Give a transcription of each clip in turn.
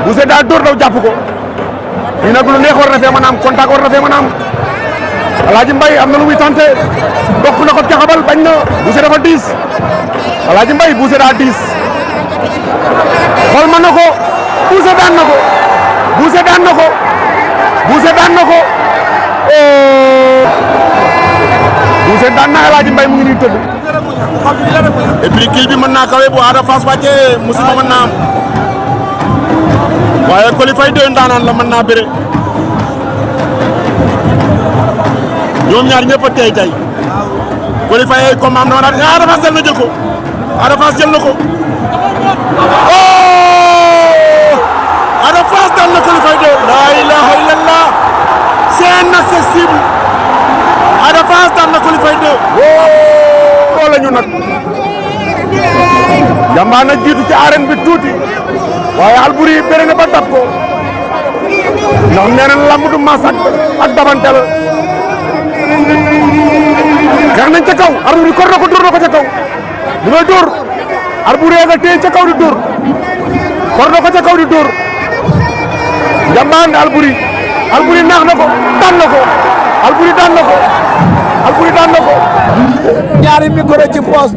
Boucher daa dóor daw jàpp ko lii nag lu neex war na fee mën a am contact war na fee mën a am Alaaji Mbaye am na lu muy tenté dox na ko caxabal bañ na Boucher dafa diis Alaaji Mbaye Boucher daa diis xool mën na ko Boucher daan na ko Boucher daan na ko Boucher daan na ko Boucher daan na Alaaji Mbaye mu ngi nii tëdd et puis kil bi mën naa kawe bu Ada Fass wàccee musiba mën naa am waaye Coly Faye 2 ndaanaan la mën naa bëre ñoom ñaar ñëpp a tey tey Coly Faye ay combat am na ma Ada Fass jël na jël ko Ada Fass jël na ko Ada Fass daan na Coly Faye 2 la ilaha illallah c'est inaccessible Ada Fass daan na Coly Faye 2 woo la ñu nag Jambaar na jiitu ci arène bi tuuti waaye Alboury bëre na ba dab ko ndax nee na lamb du mas ak dabante la xeex nañ ca kaw Alboury kor na ko dóor na ko ca kaw bu ngay dóor Alboury nga téye ca kaw di dóor kor na ko ca kaw di dóor Jambaar ne Alboury naax na ko daan na ko Alboury daan na ko Alboury daan na ko ñaari micro ci poos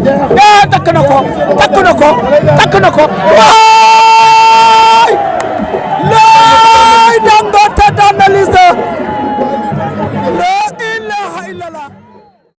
takk na ko